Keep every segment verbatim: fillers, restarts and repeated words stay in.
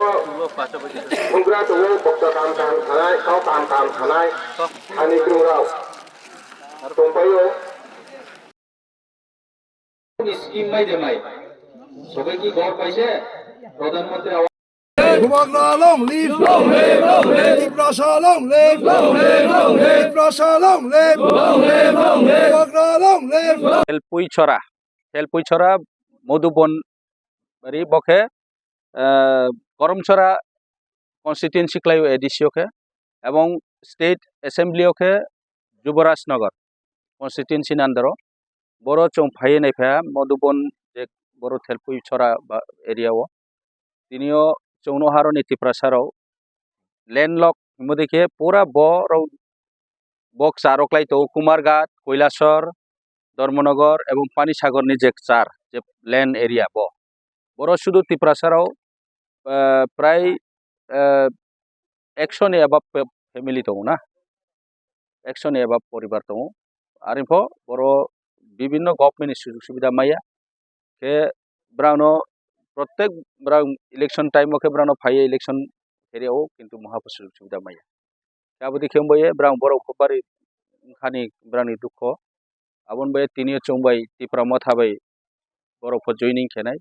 Bugra tongo, bokta kaham kaham sanai, kau kaham kaham sanai, ani krungrao tongpaio. Scheme mai de mai. Sobai ki gor paise, Pradhan Mantri Awas. Bubagra long live. Tiprasa long live. Tiprasa long live. Bubagra long live. Thelpui Chora, Thelpui Chora, Madhubon Bari, bo khe, eh, Karamchara constituency khlaio A D C o khe, ebong State Assembly o khe Jubaraj Nagar constituency ni under o. Boro chwng phaiwi naipha Madhubon je boro Thelpui Chora ba area o. Tini o chwngno haroni Tiprasa rok landlock himodi khe pura borok bo kchar o khlai tongo, Kumarghat, Kailasor, Dharmanagar ebong Panisagar ni je kchar je land area bo. Boro sudu Tiprasa rok, eh, prai, eh, ekso ni above pe-, family tongo na. Ekso ni above poribar tongo. Aripho boro bibinno government ni sujug subida maya. Khe brangno protek brang election time o khe brangno phaiya election area o, kintu muha bo sujug subida maya. Aboni khe wngbaye brang borok bari wngkhani brangni dukho. Aboni bai tini o chwng bai Tipra Motha bai borok pho joining khenai.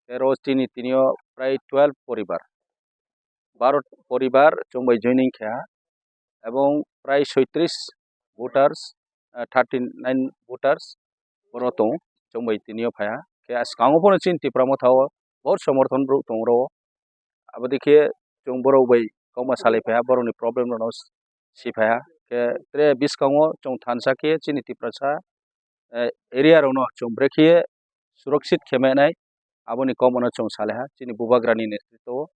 Tei oro chini tini o prai twelve poribar, baro poribar chwng bai joining kheha. Ebong prai soitris voters, eh, thirty nine voters boro tongo, chwng bai tini o phaiha. Khe swkango phano chini Tipra Motha o bor somorthon borok tongo oro. Aboni khe chwng borok bai kokma salai phaiha, borokni problem rokno si phaiha. Khe tre bwskango chwng thansa khe chini Tiprasa, eh, area rokno chwng brekhe surakshit khe manai, aboni kokmano chwng salaiha chini Bubagrani netritwo o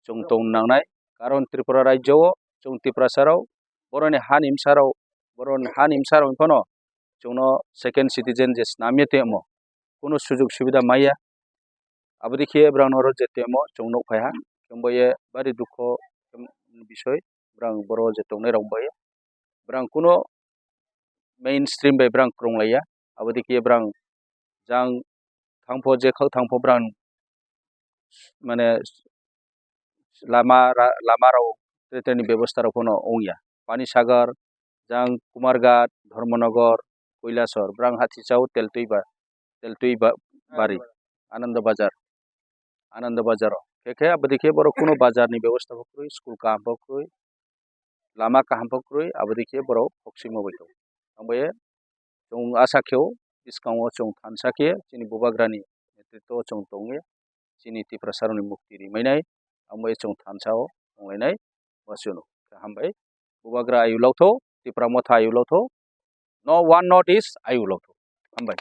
chwng tong nangnai. Karon Tripura rajyo o chwng Tiprasa rok boroni hani bwsarok, boroni hani bwsarok phano chwngno second citizen je snamya tongmo kuno sujug subida maya. Aboni khe brang oro je tongmo chwng nuk phaiha, chwng bai bari dukho bisoi, brang boro je tongnai rok bai brang kuno mainstream bai brang kwrwng laiya. Aboni khe brang jang thangpho je khak thangpho brang mane lama ra-, lama rok tre tre ni bebosta rok phano wngya. Panisagar, jang Kumarghat, Dharmanagar, Kailasor, brang hathi chao Teltwi ba, Teltwi ba, bari, Ananda Bazar, Ananda Bazar o. Khe khe aboni khe borok kuno bazar ni bebosta bo kwrwi, school kaham bo kwrwi, lama kaham bo kwrwi, aboni khe borok khok singmo bai tongo. Ang bai chwng asa khe o bwskango chwng thansa khe chini Bubagrani netritwo o chwng tongwi chini Tiprasa rokni mukti rimai nai, ang bai chwng thansa o tonglainai. Bo chwng hambai. Bubagra ayu lokthok, Tipra Motha ayu lokthok, no one North East ayu lokthok. Hambai.